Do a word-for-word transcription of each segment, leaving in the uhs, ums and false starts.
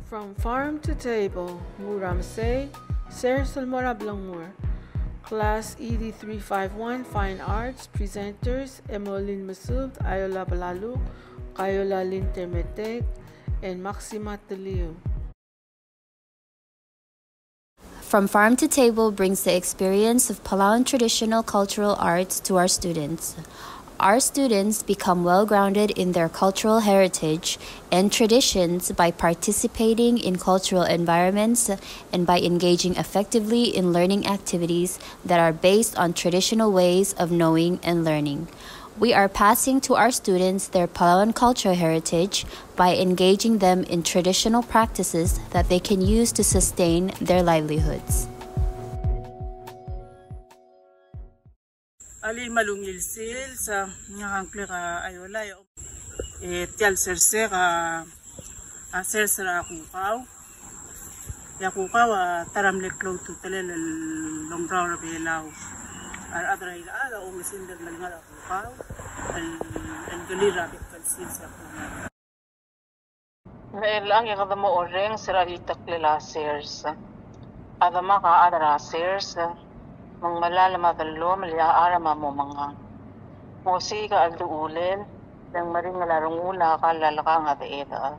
From Farm to Table, Nguu er a Mesei, sers el mo er a blengur. Class E D three five one, Fine Arts, presenters, Emolin Mesubed, Ayola Belaluk, Kayola Lynn Termeteet, and Maxima Teliu. From Farm to Table brings the experience of Palauan traditional cultural arts to our students. Our students become well-grounded in their cultural heritage and traditions by participating in cultural environments and by engaging effectively in learning activities that are based on traditional ways of knowing and learning. We are passing to our students their Palauan cultural heritage by engaging them in traditional practices that they can use to sustain their livelihoods. Alii, me a ungil sils, a, ngak a ngklek a Ayola, e, e tia el sers a, a sers er a kukau. E a kukau a ta er a mle klou a ultutelel el ongraol er a Belau. A rechad er a irechar a oumesingd el melengad a kukau el, el kelir a bek el sils er a kukau. Me chelechang e kede mo orrenges er a chelitakl er a sers. A demak a chad er a sers, me ng melalem a dellomel e a charm a mo mengang. Mosiik a cheldechulel, e ng meringel a rengul a kall a lekang a dechedecher.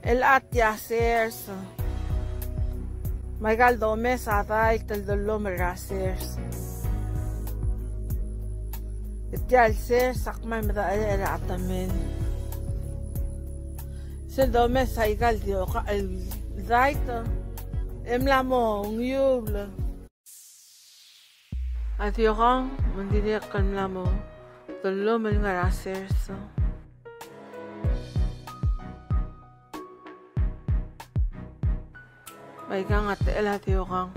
El a tia sers. Me aika el domes a dait el dellomel er a sers. E tia el sers a kmal medechel er a chetemel. Sel domes aika el diokang, el dait, e mla mo ngiuul. A diokang, me ng dirrek el mla mo dellomel ngar er a sers. Me aikang a techel a diokang.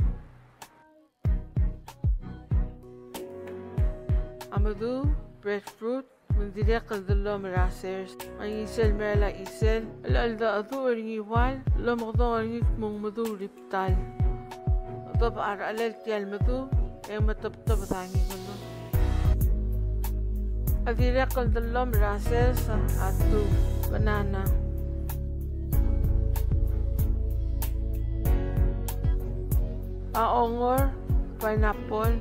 A meduch, breadfruit, me ng dirrek el dellomel er a sers. Me a ngisel mera el a chisel, el cheldecheduch er ngii el ua el omekedong er ngii el kmo ng meduch el ribtal. Odobech a rechelel tia el meduch, e ng metebtebed a ngikel. A dirrek el dellomel er a sers a tuf, banana. A ongor, pineapple,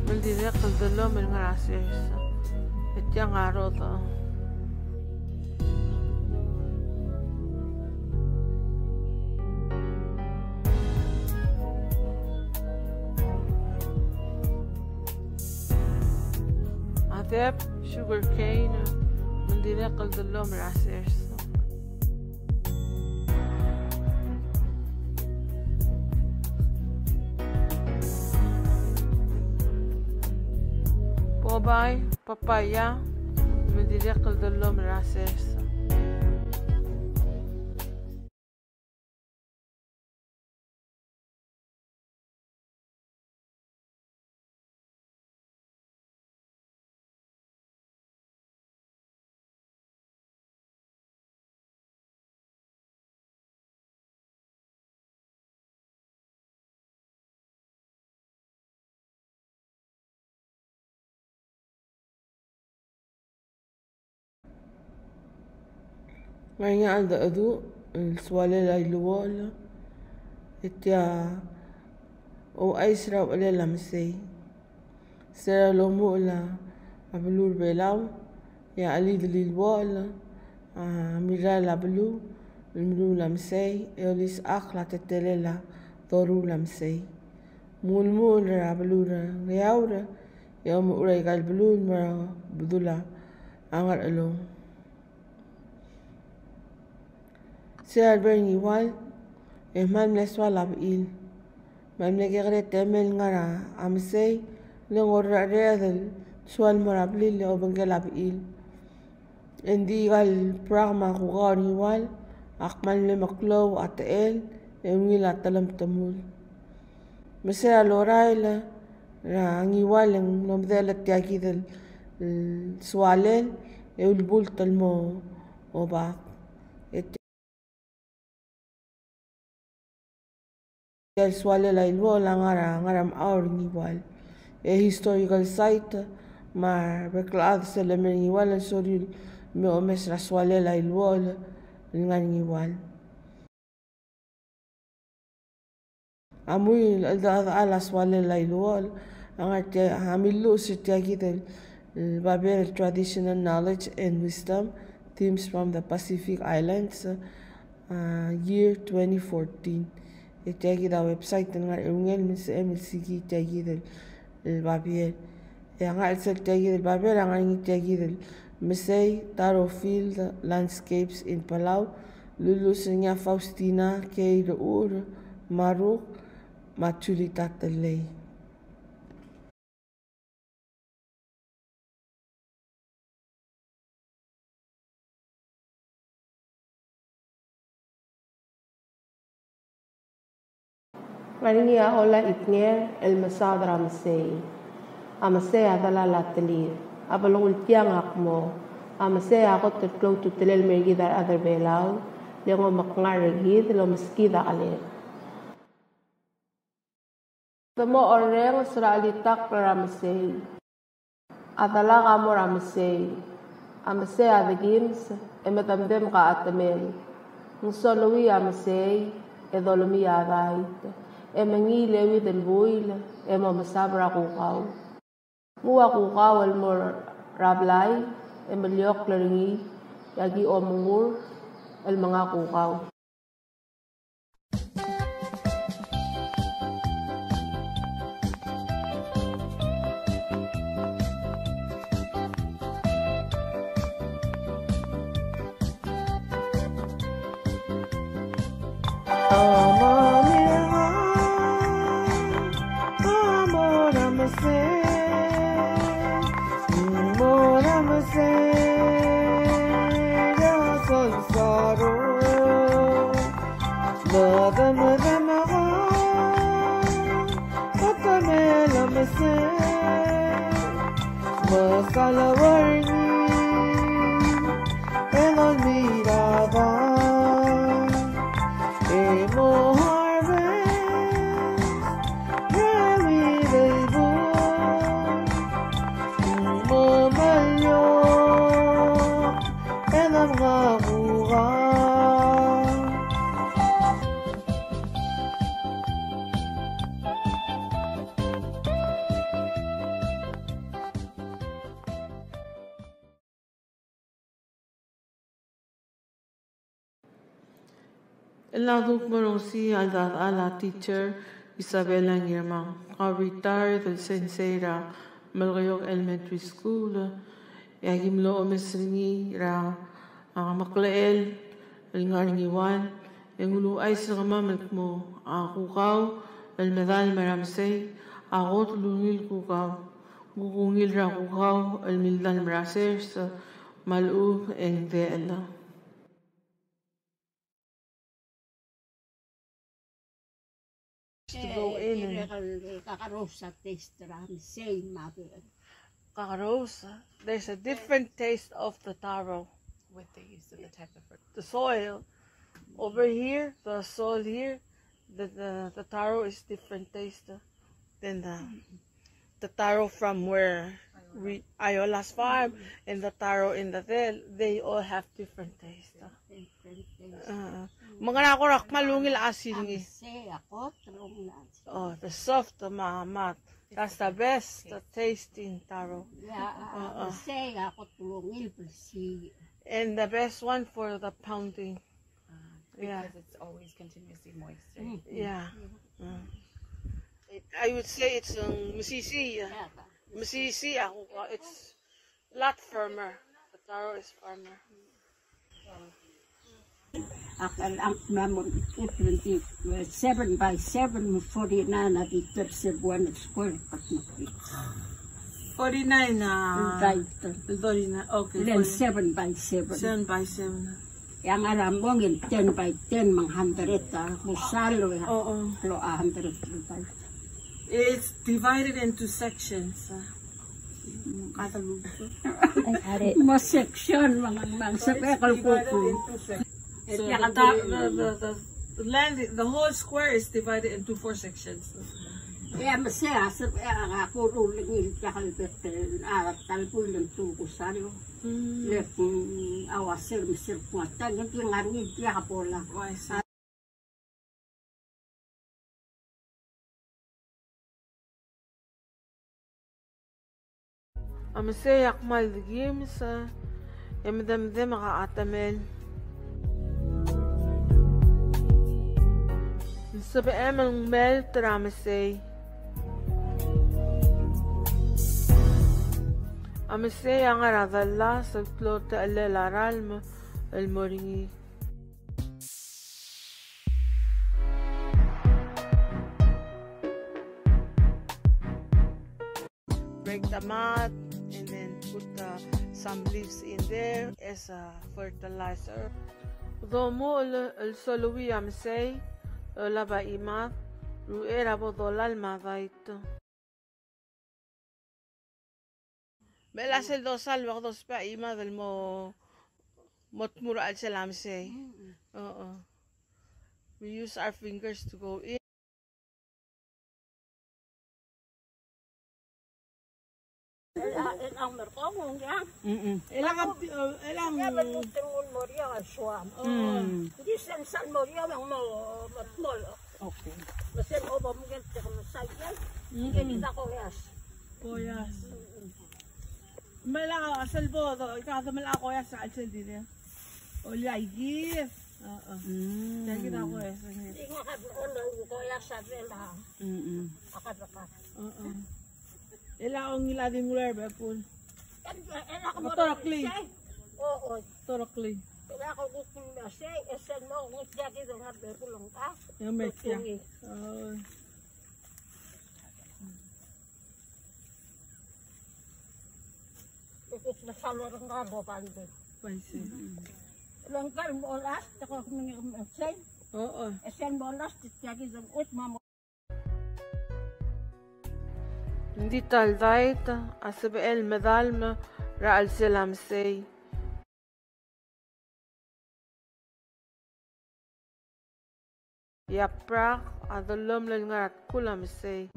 me ng dirrek el dellomel ngar er a sers. E tiang a rodech. A deb, sugar cane, me ng dirrek el dellomel er a sers. Bobai, papaya, me ng dirrek el dellomel er a sers. Ngar er ngii a cheldecheduch el sualel a iluochel, e tia ouchais er a uchelel a mesei. Se er a lomuchel a beluu er a Belau, e a chelid el iluochel a mirrael a beluu el meruul a mesei, e olisechakl a teletelel a toruul a mesei. Mngulmuul er a beluu er a Ngeaur e omechur aika el beluu el mo er a bedul a Ngerchelong. Sel lebo er a Ngiwal e kmal mle soal a bechil. Me ng mle kekerei e temel ngar er a mesei, le ng orrecherechered el soal el mo er a blil e obengkel a bechil. Engdi aika el brak me a kukau er a Ngiwal a kmal mle meklou a techel e ungil a telemtemul. Me sel lorael er a Ngiwal e ng mlo medechel tia kid el, el soalel e ulebult el mo obak. E tia el soalel a iluochel a ngar er a, ngar er a mechau er a Ngiwal. E historical site me a rebek el chad sel lemei er a Ngiwal el sorir el me omes er a soalel a iluochel el ngar er a Ngiwal. A mui el cheldechedechal a soalel a iluochel a ngar er tia, a milluches er tia kid el, el babier el traditional knowledge and wisdom, themes from the Pacific Islands, uh, year twenty fourteen. E tia kid a website el ngar er a eungel me ng sebechem el sikii tia kid el, el babier. E a ngar er sel tia kid el babier a ngar er ngii tia kid el Mesei Taro Field Landscapes in Palau, lulluches er ngii a Faustina K. Rechur Maruk me a Julita Tellei. Ngar er ngii a Ola Itnger el mesaod er a mesei. A mesei a delal a telir. A belkul tiang a kmo, a mesei a kot el klou a ultutelel el mei er kid a rechad er Belau, le ng omekngar er kid el omeskid a keled. Te mo orrenges er a chelitakl er a mesei. A delak a mo er a mesei. A mesei a dekimes e medemdem a chetemel. Ng soluii a mesei e dolemii a dait e mengiil e euid el buil e mo mesab er a kukau. Nguu a kukau el mo er a blai e meliokl er ngii e aki omengur el menga kukau. El mla dmu el mo rongesii a cheldechedechal a teacher Isabella Ngirmang, a retired el sensei er a Melekeok Elementary School, e aki mlo omes er ngii er a, a, meklechel el ngar er a Ngiwal, e ng uluuchais er kemam el kmo a kukau el medalem er a mesei a kot el ungil kukau. Ng kuk ungil er a kukau el mildalem er a sers me a lechub e ng dechel. To go in and kakerous a taste er a mesei me a be-. Kakerous, there's a different taste of the taro. With the use of the type of the soil. Over here, the soil here, the, the, the taro is different taste, uh, than the, the taro from where we, Iola's farm, and the taro in the Del, they all have different taste, uh. Different taste. Uh, me ngera ko er a kmal ungil a chelsel ngii? A mesei a kot el ungil a chelsel. Oh, the soft, me a mat. That's the best tasting taro. Yeah, uh, uh, mesei a kot el ungil belsii. And the best one for the pounding. Ah, Yeah. Because it's always continuously moist, right? Yeah. Mm. I would say it's, um, mesisiich, yeah. Yeah, but mesisiich, uh, it's a lot firmer. The taro is firmer. Ak, ak, ak, mam, seven by seven, forty-nine a di thirty-one square, but not big. Forty-nine, ah, by thirty. Forty-nine, okay, then forty. Seven by seven. Seven by seven. Ng ngar er a mong e ng ten by ten, me ng hundred, ah, kusal, e. Oo. Lo, ah, hundred by. It's divided into sections, ah. Kata lu. Mo section, me ng, me ng sebechek el kuk. So the, the, the, the, the land, the whole square is divided into four sections. E a mesei a sebechek a kuruul er ngii el diak el bek el, a, ta el buil el tukusal. Mm. Le, mm, a uasei me sel kuatang, e ng di ngar er ngii el diak a bola. Oh, I see. A mesei a kmal di kimes, e medemedem a kachetemel. Ng sebechem el melt er a mesei. A mesei a ngar er a dellas el klou a techellel a ralm el mo er ngii. Break the mud and then put, uh, some leaves in there as a fertilizer. Domuchel el soluii a mesei, olab a chimad, er uchei er a bo dolai el madait. Me a sel dosal, me kede ousbech a chimad el mo, mo tmuu er a chelsel a mesei. Mm-mm. Oo. We use our fingers to go in. Mm-mm. Elang, eh, elang. Mm. Okay. Me sel obo mungil te kmo saiel, mm, ke kid a koias. Koias. Mm. Me a sel bo, do, ika de melai a koias er a chelsel dirrek. Olai kid. Oo. Mm. Olai kid a koias. Di ngak a koias a bela. Mm-mm. A kabekar. Oo. Elang ongil a di nguu er a bek el kul. Torokli. Oo. Torokli. Elang ongil a di nguu er a bek el kul. Elang ongil a di nguu er a bek el kul. Oo. Ng di ta el dait a sebechel el medalm er a chelsel a mesei. E a brak a dellomel el ngar er a tkul a mesei.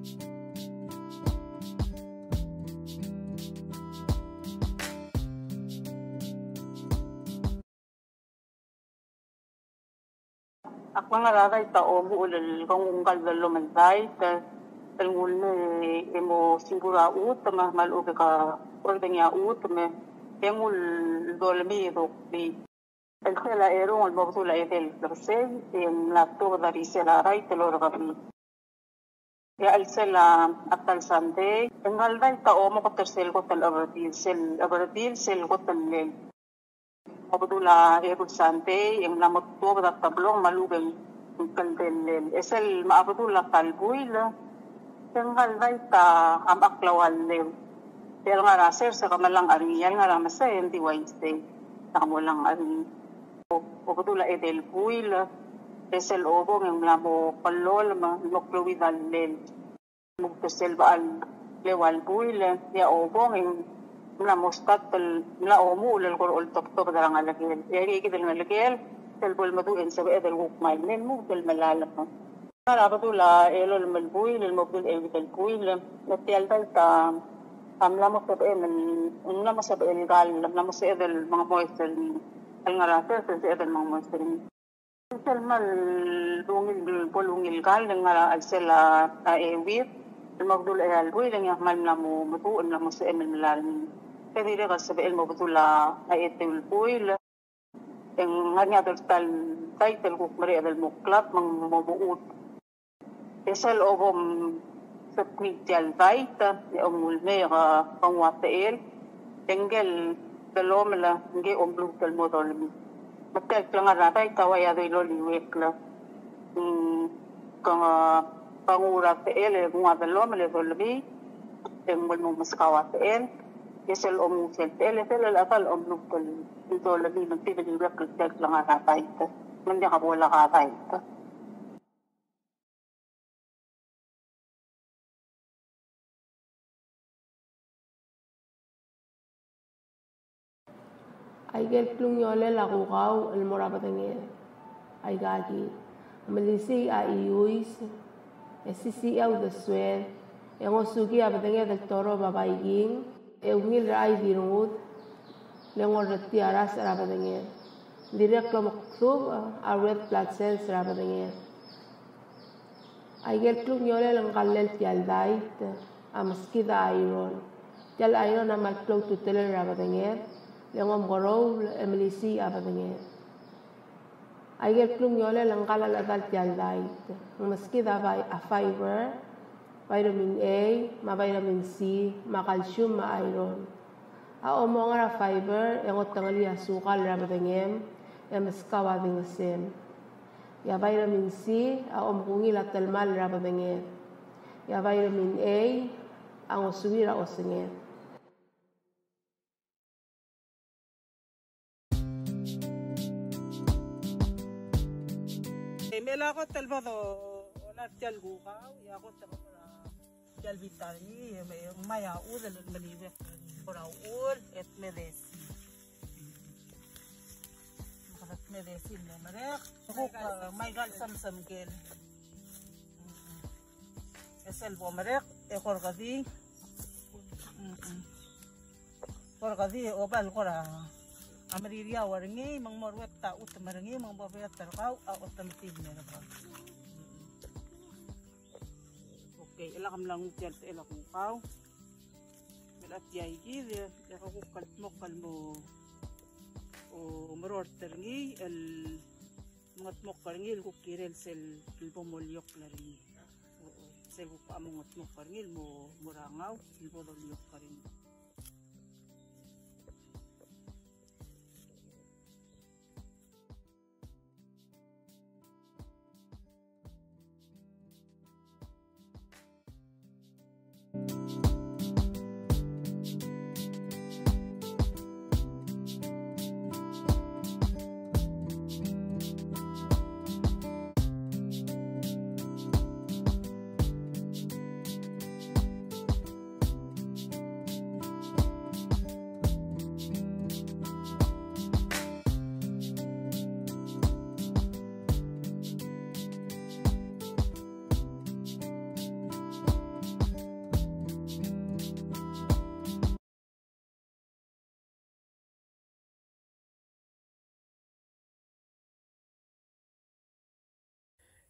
Ak ngar er a dait a omuchel el kenguu ngka el dellomel el dait el nguu el mei e mo simbur a chutem, me a lechub e ke ordengii a chutem e nguu el dolemii e doklii. El sel a erung el mo bedul a edei el klebesei, e ng mla tuobed a risel a dait el orrekebii. E a chelsel a ta el Sunday, e ngka el dait a omoket er sel kot el Chebertil, sel Chebertil, sel kot el llel. Mo bedul a eru el Sunday, e ng mla mo tuobed a teblong me a lechub e ng kldei el llel. E sel mo bedul a ta el buil, e ngka el dait a mechakl a ua lleu. E a lengar er a sers e ke melai a ngar er ngii, a lengar er a mesei e ng di uaisei. Ak mo melai a ngar er ngii. O, o bedul a edei el buil, e sel obong e ng mla mo kllolem, mo kleuid a llel. Mo kuk sel bechal lleu a le buil, e a obong e ng mla mo start el, mla omuchel el kora oltobtobed er a ngelekel. E a ikid el ngelekel, sel bo lemeduch e ng sebeched el kuk mei el mo kuk el melalem. Ngar er a bedul a elolem el buil, el mo bedul a euid el buil, e tia el dait a mla mo sebechem el, mla mo sebechel el kall, mla mo sebeched el mengemoes er ngii, el ngar er a sers e sebeched el mengemoes er ngii. Sel kmal ungil, bo lungil el kall, el ngar er a chelsel a euid, el mo bedul a eai el buil, e ng kmal mla mo meduch, el mla mo sebechem el melalem. E dirrek el sebechel el mo bedul a etiu el buil. E ng ngar er ngii a ta el dait el kuk mereched el mo klab me ng mo mechut. E sel bo msubmit tia el dait e omulemei e ke nguu a techel, e ngike el delomel ngike a omluut el mo dolemii. Me tia el klengar er a dait a ua ia doiloliuekl. Mm, ke, ke nguu er a techel e nguu a delomel e dolemii, e ng mo meskau a techel. E sel omnguu sel techel e sel lechub a omluut el dolemii, me ng di liuekl tia el klengar er a dait. Me ng diak bo lak a dait. Aike el klungiolel a kukau el mo er a bedenged. Aikakid, melisiich a chiuis, e sisichii a uldesued, e ngosukii a bedenged el torob a baiking, e ungil er a chai di rengud, le ng orretii a rasech er a bedenged. Ng dirrek el omekdubech a red blood cells er a bedenged. Aike el klungiolel el ngkallel tia el dait a meskid a iron. Tia el iron a kmal klou a ultutelel er a bedenged, le ng omekeroul e melisiich a bedenged. Aike el klungiolel el ngkal a chedal tia el dait, ng meskid a fi-, a fiber, vitamin A, me a vitamin C, me a calcium, me a iron. A omongar a fiber e ng otengelii a sukal er a bedengem e meskau a dingesem. E a vitamin C a omekungil a telemall er a bedenged. E a vitamin A a ngosuir a osenged. E me a kot el bo dolai tia el kukau, e a kot el bo er a tia el bita er ngii, e me, me a uchul el meliuekl, bo er a uchul, e dmedesii. Me kede dmedesii el mo merek, kuk, e, me aika el semsem kel. E sel bo merek, e kora di. Kora di, oba el kora a meririau er ngii, me ng mo ruebet a chutem er ngii, me ng bo ruebet er kau a otemetii el mo er kau. Okay, e le ke mla nguu tia el techel a kukau. Me a tia ikid, e ke kuk kldmokl el mo, o, merort er ngii, el mengedmokl er ngii, el kuk kirel sel, el bo moliokl er ngii. O, o, sel kuk a mengedmokl er ngii, el mo, mo er a ngau, el bo doliokl er ngii.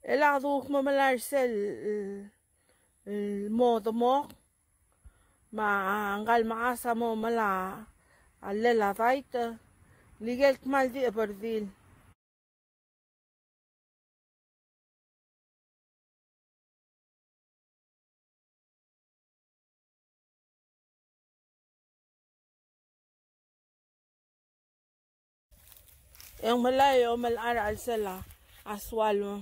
E le kede kuk mo melai er sel, el mo demok, me a ngkal mechas a mo melai a llel a dait, el ikel kmal di cheberdil. E ng melai e omelechar a chelsel a swallow.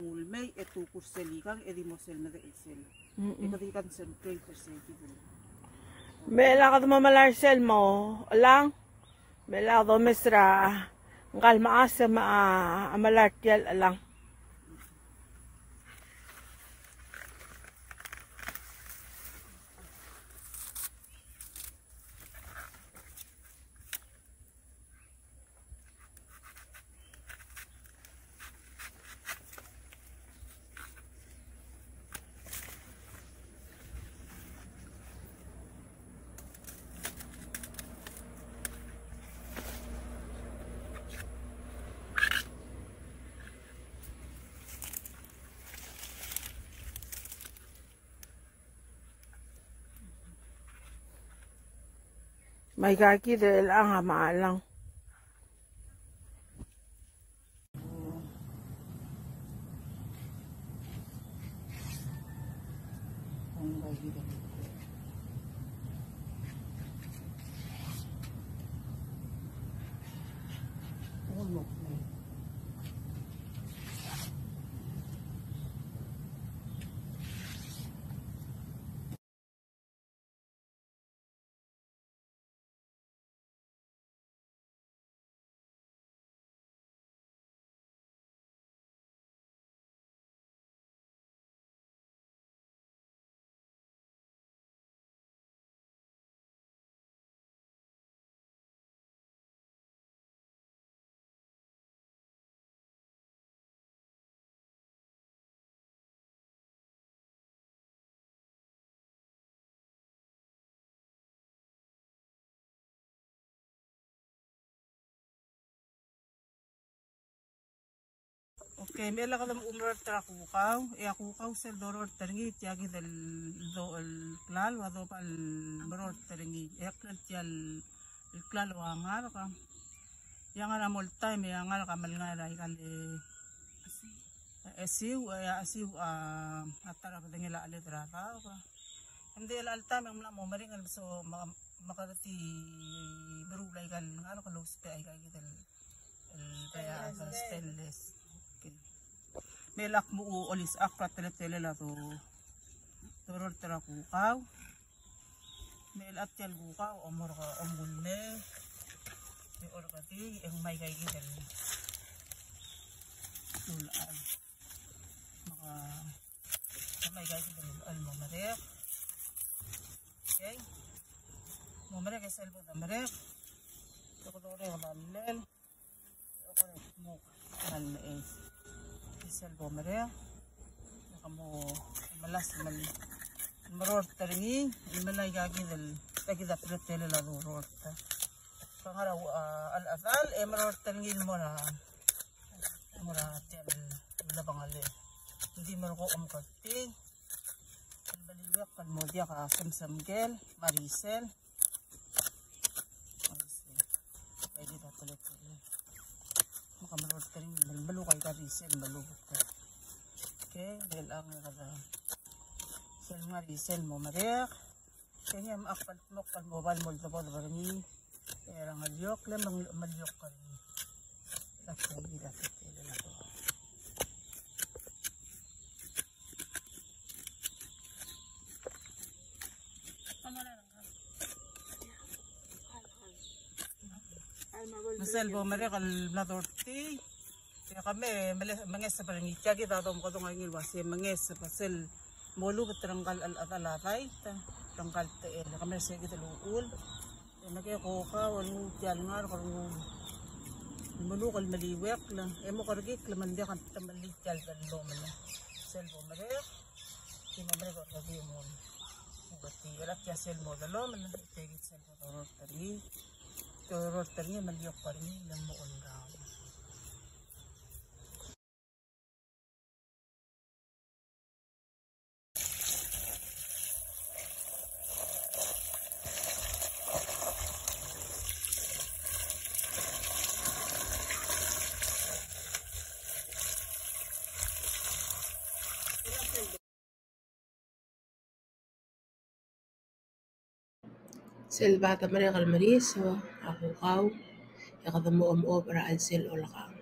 Ulemei e tukur sel ikang e di mo sel medechel sel. Mm-mm. E kede concentrate er sel kid. Me a kede mo melai er sel mo chelang. Me a domes er a ngkal mechas me a melai er tia el chelang. Me aika kid el chang a malang. Okay, me a kede mo merort er a kukau, e a kukau sel dorort er ngii, tia kid el do el klalo a doba el merort er ngii, e a klalo tia el klalo a ngar er a, e a ngar er a mo el taem e a ngar er a melngai er aika el e siu, e a siu a ta er a bedengel a cheled er a daob. Ng di el alta me ng mla mo meringel so me, me kede di meruul aika el ngar er a lousbech aika kid el, el diaper, stainless. Okay. Me lak mo olisechakl er a teletelel a do, dorort er a kukau. Me a tia el kukau a mo er a, a mo el mei. Me a orkadii e ng mei aika kid el ulechang. Me ka, me aika kid el mo merek. Okay. Mo merek e sel bo de merek. Te ko dorek a mlel. Okorek mo kmal mei. Sel bo merek. Ke mo melasem el merort er ngii, el melai aika kid el, aika kid a teletelel a dorort. Ke ngar er a, a, chelechedal, e merort er ngii el mo er a, mo er a tia el lebengel. Ng di merekong kid. El meliuekl el mo diak a semsemkel, me a risel. Aika kid a teletelel. Me ke merort er ngii el meluk aika risel, meluk. Okay, me chelechang e kede sel ngar er a risel mo merek. Kengei a mechakl el kmo kmal mo bai el mo oldebodeb er ngii. E a ngeliokl e meliokl er ngii. Lak bo kid a teletelel a do. Me sel bo merek el bla dortii. E kemam e mele-, mengeseb er ngii, tia kid a dom-, kedong er ngii el uase mengeseb, sel mo lubet er ngka el, el, el chedal a dait, er ngka el techel, e kemam er sei kid el uchul. E me ke kukau el nguu tia el ngar er a, el meluk el meliuekl, e mo kerekikl me ng diak a temellii tia el delomel. Sel bo merek, e mo merek a orkadii e mo, mo ketii, e le tia sel mo delomel, e tia kid sel bo dorort er ngii, dorort er ngii, meliuekl er ngii, me ng mo olraon. Sel bo de merek el meriso a kukau, e kede mo omechob er a chelsel olekang.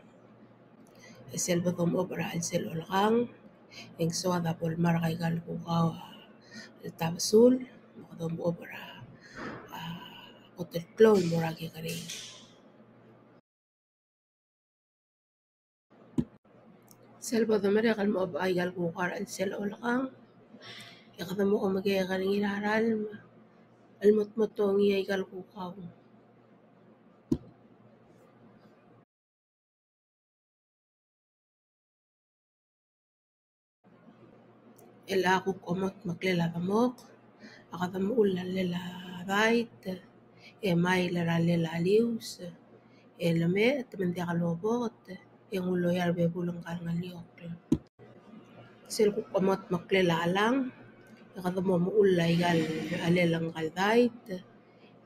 E sel bo domechob er a chelsel olekang, e ng soad a bo lemark aika el kukau a tabesul, me kede omechob er a, a, kot el klou el mo er a kekerei. Sel bo de merek el mo omechob aika el kukau er a chelsel olekang, e kede mo omekek er ngii er a ralm el mo, mo tongii aika el kukau. El a kuk omotmeklel a demok, a kede mechull a llel a dait, e mail er a llel a lius, e lemeet me ng diak lobot, e ng uloia er a bebul ngka el ngeliokl. Sel kuk omotmeklel a chelang, e kede mo mechull aika el llel ngka el dait,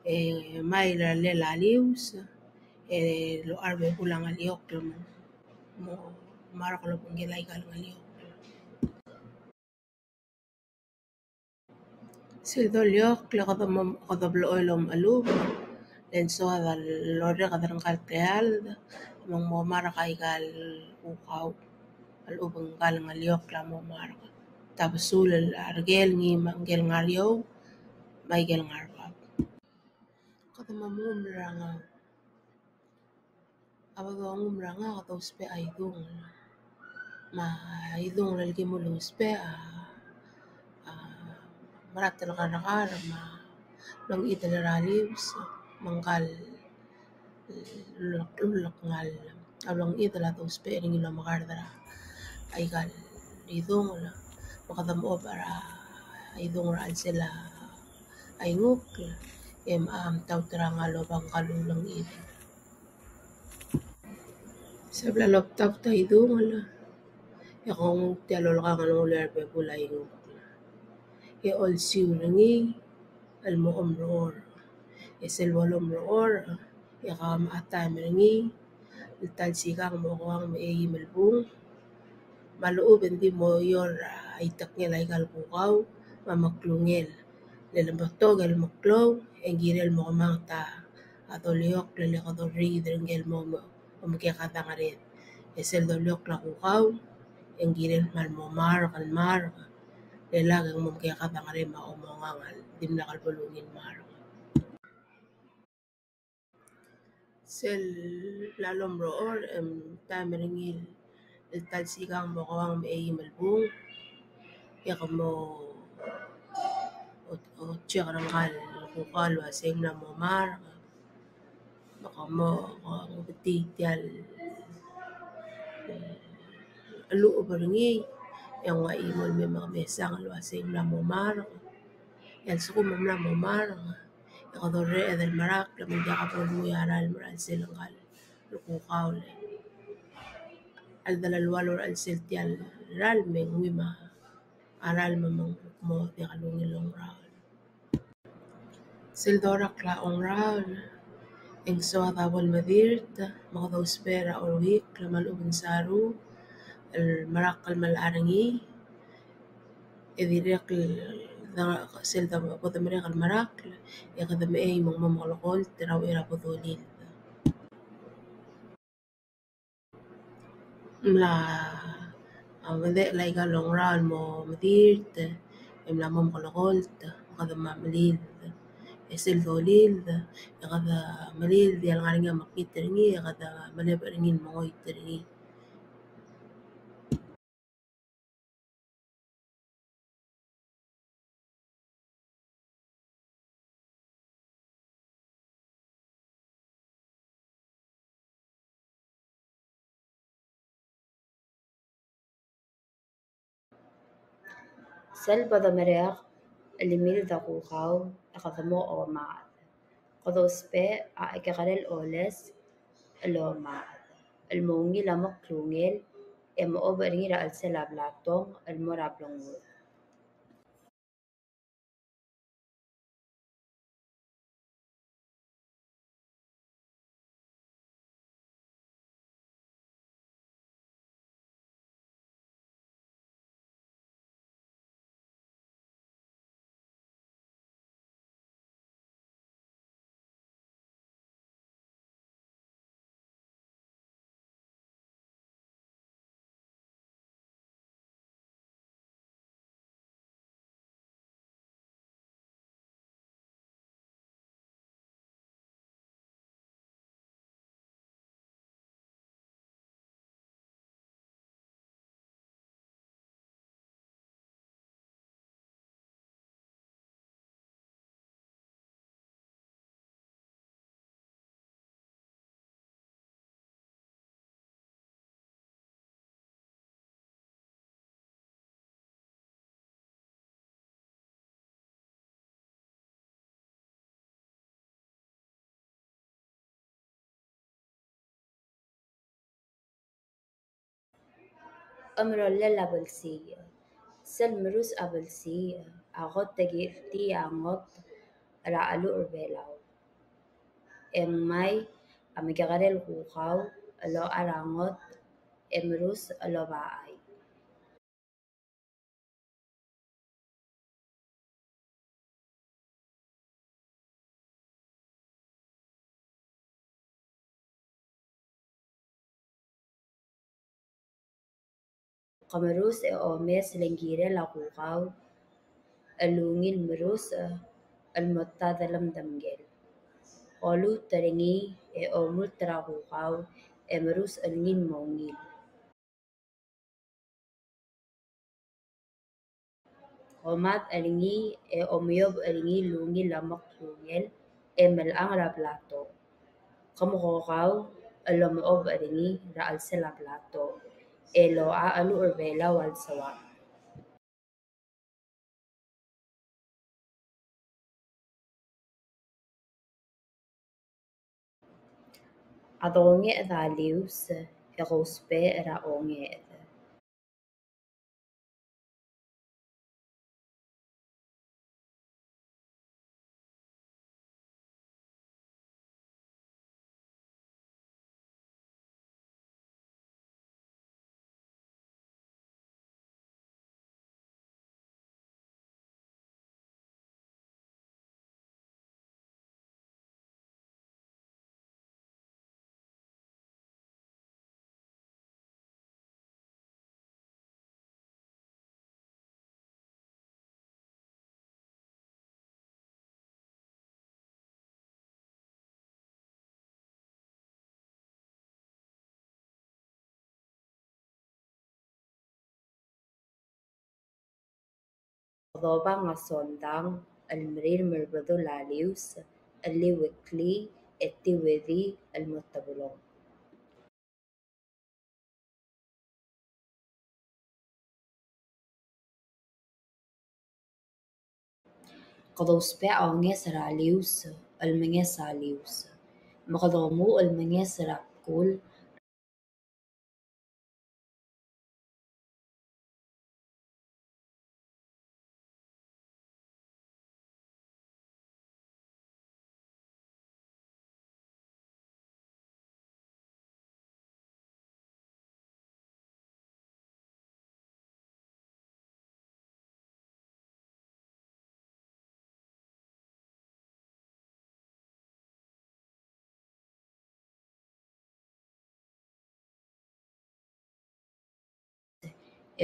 e mei er a lel a lius, e locha er a bebul a ngeliokl el mo, mo mark el obengkel aika el ngeliokl. Sel doliokl e kede mo, kede blechoel el omechelubech, le ng soad a lorreked er ngka el kleald, me ng mo mark aika el kukau el obengkel ngeliokl a mo mark. Tabesul a rekel ngii me a ngkel ngar er eou, me aike el ngar er bab. Kede mo mengum er a ngau. A bo dongum er a ngau, kede ousbech a idungel. Me a idungel el kim ousbech a, a, mera el telekerrekar me a ulengchidel er a lius, me ngka el, el, el ngar, a ulengchidel a dousbech er ngii el omekard er a aika el idungel. Me kede mo oba er a idungel er a chelsel a ingukl, e mtaut er a ngau el oba ngka el ulengchidel. Se bla lobtaut a idungel, e konguu tia el olekang el nguu er a bebul a ingukl. E olsiu er ngii el mo omerechorech. E sel bo lomerechorech, e kau a taem er ngii el ta el sikang me a okeua me a eim el bung. Me a lechub e ng di mo ior a itekngel aika el kukau me a meklungel. Le le betok el meklou, e ng kirel mo kemanget a doliokl, le le kede orreked er ngii el mo, mo omekekad a ngered. E sel doliokl a kukau, e ng kirel kmal mo mark, mark. Le lak e ng mo omekekad a ngered me a omengang el dimlak el bo lungil mark. Sel bla lomerechorech, e mtaem er ngii el ta el sikang me a okeua me a eim el bung, e ke mo o, o check er ngka el kukau el uasei ng mla mo mark. Me ke mo, ke mo betii tia el, e, lechub er ngii, e ng ua chimo el mei me ke mesang el uasei ng mla mo mark. E a lsekum ng mla mo mark, e kede orreched el merakl me ng diak bo lenguu a ralm er a chelsel ngka el kukau, le a ldelal a ualu er a chelsel tia el ralm me ng nguu me a ralm me ng mo diak lungil el ongeraol. Sel dorakl a ongeraol, e ng soad a bo lemedirt, me kede ousbech er a Oruikl me a lechub e ng saru el merakl el melechar er ngii, e dirrek el, sel bo demerek el merakl, e kede mechei me ng mo mekelekolt er a uchei er a bo dolild. Ng mla, a, medechel aika el ongeraol el mo medirt, e mla mo mekelekolt, me kede mla melild. E sel dolild, e kede melild, e a lengar er ngii a mekngit er ngii, e kede melebech er ngii el mengoit er ngii. Sel bo demerek el mild a kukau, e kede mo omad. Kede ousbech a kekerei el oles el omad el mo ungil a meklungel, e mo oba er ngii er a chelsel a blatong el mo er a blengur. Omerolel a blsiich. Sel merus a blsiich a kot e ki tia a ngot er a cheluch er Belau. e ng mei a mekekerei el kukau el ochar a ngot e merus el oba chai. Ke merus e omes el ngkirel a kukau el ungil merus el mo ta delemdemkel. Oluut er ngii e omult er a kukau e merus el ngii el mo ungil. Omad er ngii e omeob er ngii el ungil a mo klungel e melechang er a plato. Ke mekokau el omeob er ngii er a chelsel a plato e locha cheluch er Belau a lsoam. A dongeched a lius e ke ousbech er a ongeched. Kede obang a sondang el merir me a rebedul a lius el liueklii e tiuedii el mo teblong. Kede ousbech a onges er a lius el menges a lius. Me kede omuchel el menges er a bkul.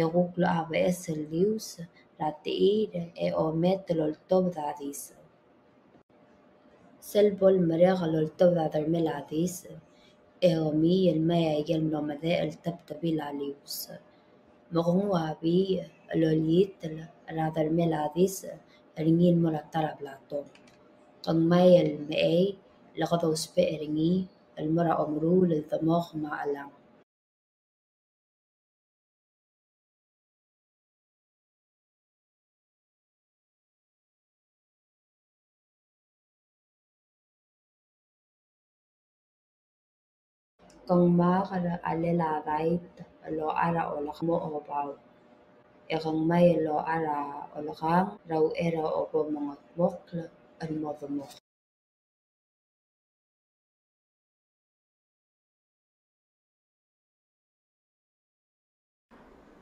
E kuk locha beches el lius er a techir e omet el oltobed a dis. Sel bo lemerek el oltobed a dermel a dis, e omii el mei a ikel mlo medechel el tebtebil a lius. Me ke nguu a bii el olitel er a dermel a dis er ngii el mo er a ta er a plato. Ke ng mei el mechei el kede ousbech er ngii el mo er a omeruul el demok me a chelang. Ke ng mei er a chelel a dait el ochar a olekang mo obau. E ke ng mei el ochar a olekang er a uchei er a obo mengetmokl el mo demok.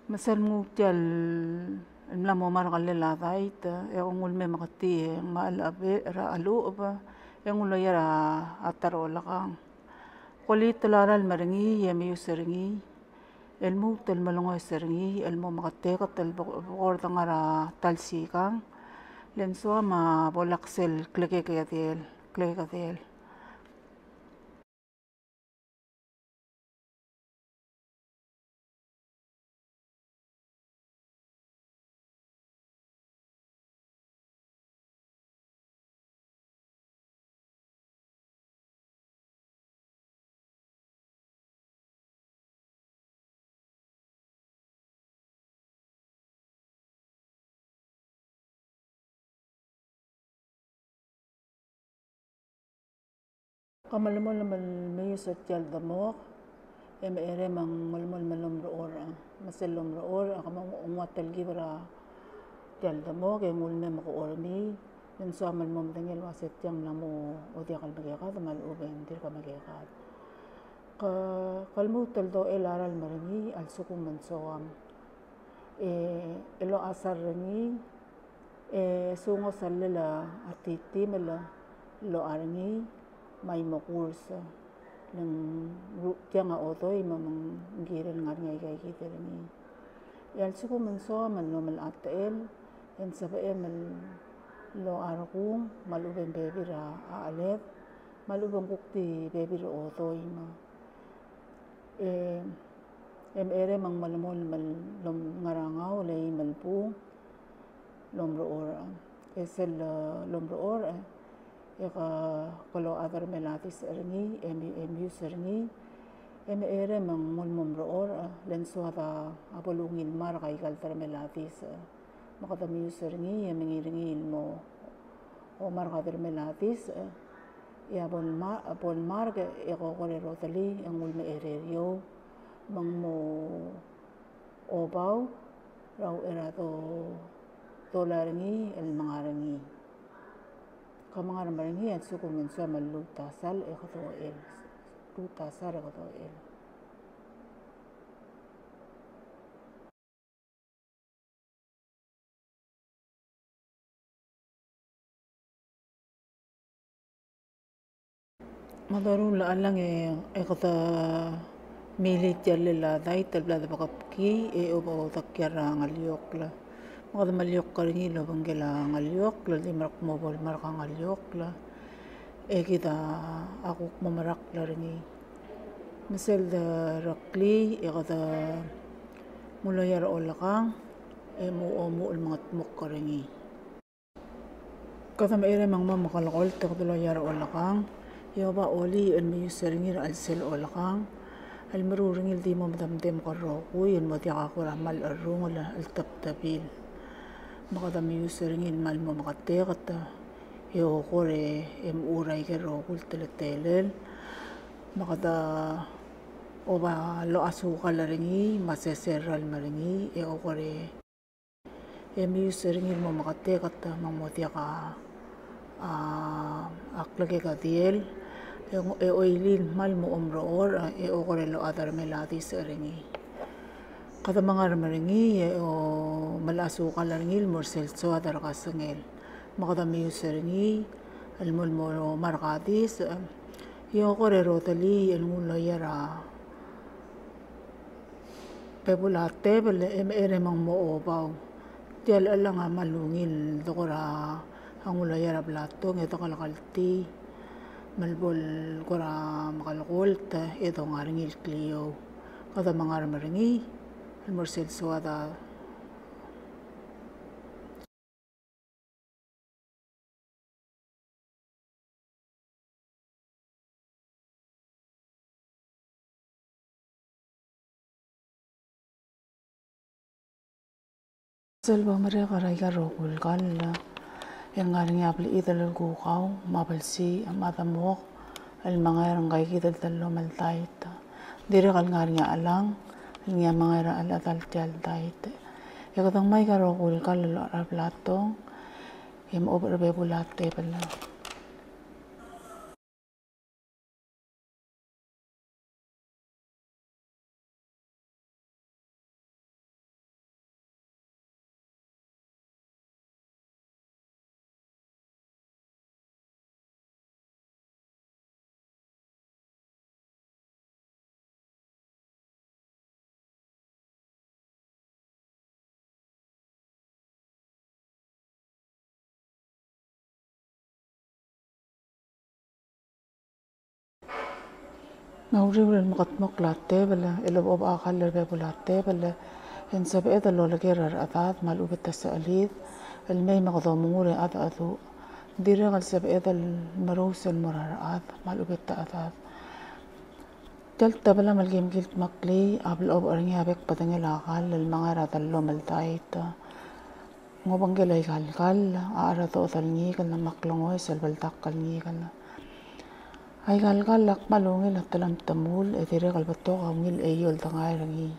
Me sel nguu tia el mla mo mei er a chelel a dait, e ke nguu el mei me ke tii, e ng mei a chelechebechel er a chelucheb, e nguu el loia er a ta er a olekang. Koliit el a ralm er ngii, e meius er ngii, el lmuut el melengoes er ngii, el mo meketeket el bo, bo kora dengar er a ta el sikang, le ng soam a bo lak sel klekekedel, klekekedel. Ke melemolem el meius er tia el demok, e mecherei me ng melemolem el omerechorech. Me sel omerechorech, ke mo nguu a telkib er tia el demok, e nguu el mei me ke ormii, Le ng soam el mo medengei el ua se tiang a mla mo diak el mekekad me a lechub e ng dirk mekekad. Ke, ke lmuut el dochel a ralm er ngii a lsekum ng soam. E, e locha sar er ngii, e sungos a llel a titimel el locha er ngii, me a imokurs. Le ng ru-, tiang a odoi me ng kirel ngar er ngii a ikaikid er ngii. E a lsekum ng soam el lomel a techel, e ng sebechem el locha er kung, me a lechub e ng bebil er a cheled, me a lechub e ng kuk di bebil er a odoi me. E, e mecherei me ng melemolem el lom ngar er a ngaul e eim el bung, lomrechorech. E sel, e, lomrechorech, e ke, ke locha dermel a disech er ngii, e mi-, e mius er ngii, e mecherei me ng mo, mo omrechorech, le ng soad a bo lungil mark aika el dermel a disech. Me kede mius er ngii, e mengiil er ngii el mo omark a dermel a disech, e a bo lma-, bo lmark, e ko kora rodelii, e ng ulemecherei er eou, me ng mo obau er a uchei er a do-, dolai er ngii el menga er ngii. Ke mengarm er ngii a lsekum ng soam el luut a sal e ke dochel. Luut a sal e ke dochel. Me a doruul a chelechang e, e kede milil tia el llel a dait el bla debekebkii, e oba odekiar a ngeliokl. Me kede meliokl er ngii el obengkel a ngeliokl, el di merekmo bo lmark a ngeliokl. E kid a kuk mo merakl er ngii. Me sel dereklii, e kede nguu el loia er a olekang, e mo omuchel el mengedmokl er ngii. Kede mecherei me ng mo mekelekolt e kede loia er a olekang, e oba olii el meius er ngii er a chelsel olekang, el meruul er ngii el di mo medemdemek el rokui, el mo diak a kora kmal cherrungel el tebtebil. Me kede meius er ngii el kmal mo meketeket, e okor e mechur aike el rokui el teletelel. Me kede oba locha sukal er ngii, me a sesei el ralm er ngii, e okor e e meius er ngii el mo meketeket me ng mo diak a, a, a klekek a diel, e ng, e oilii el kmal mo omrechorech, e okor e locha dermel a disech er ngii. Kede mengarm er ngii, e o, melecha sukal er ngii el mo er sel soad er a kesengel. Me kede meius er ngii el mo, el mo mark a disech, e okor e rodelii el nguu el loia er a bebul a tebel, e mecherei me ng mo obau. Tia el chelechang a kmal ungil el dekora nguu el loia er a blatong e dekelekeltii. Me le bo el kora mekelekolt e donga er ngii el kliou. Kede mengarm er ngii el mo er sel soad a Sel bo merek er aika el rokui el kall, e ng ngar er ngii a blechidel el kukau, me a blsiich, me a demok, el mengai er ngkaikid el dellomel dait. Dirrek el ngar er ngii a chelang el ngii a mengai er a chelechedal tia el dait. E kede ngmai aika el rokui el kall el locha er a blatong, e mo obech er a bebul a tebel. Me a uriul el mekedmokl a tebel, el obechobech a kall er a bebul a tebel, e ng sebeched el oleker a rechedad me a lechub e te sechelid el mei me kede omengur e chedecheduch. Dirrek el sebeched el merous el mo er a rechad me a lechub e te chedad. Tia el tebel me a le kim kildmeklii a blechobech er ngii a bek el bedengel a kall el mengai er a dellomel dait. Ng obengkel aika el kall a cheredoched el ngikel me a klengoes el beldakl el ngikel. Aika el kall a kmal ungil a telemtemul e dirrek el betok a ungil eou el dengai er ngii.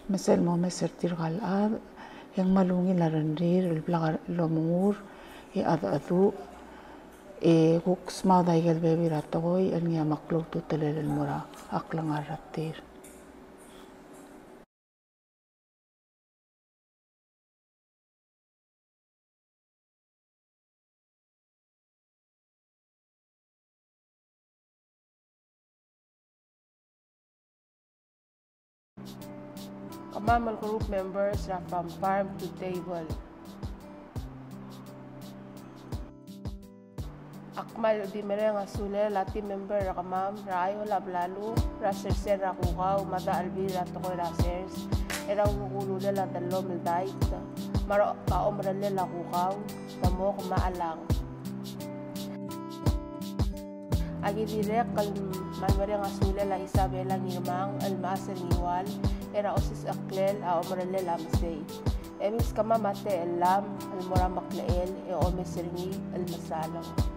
Me sel momes er tirka el chad e ng kmal ungil a rengrir el blak el omengur e a chedecheduch, e kuk smaod a ikel bebil er a tekoi el ngii a meklou a ultutelel el mo er a klengar er tir. Kemam el group members er a From Farm to Table. Ak kmal di mereng a sulel a team member er kemam er a Aiol a Belalung er a sersel er a kukau me a dechelir a tekoi er a sers er a ulekululel a dellomel dait me a omerellel a kukau, temok me a chelang. Aki dirrek el kmal mereng a sulel a Isabela Ngirmang el mechas er a Ngiwal er a osisecheklel a omerellel a mesei. E meskemam a techellam el mo er a meklechel e omes er ngii el mesalem.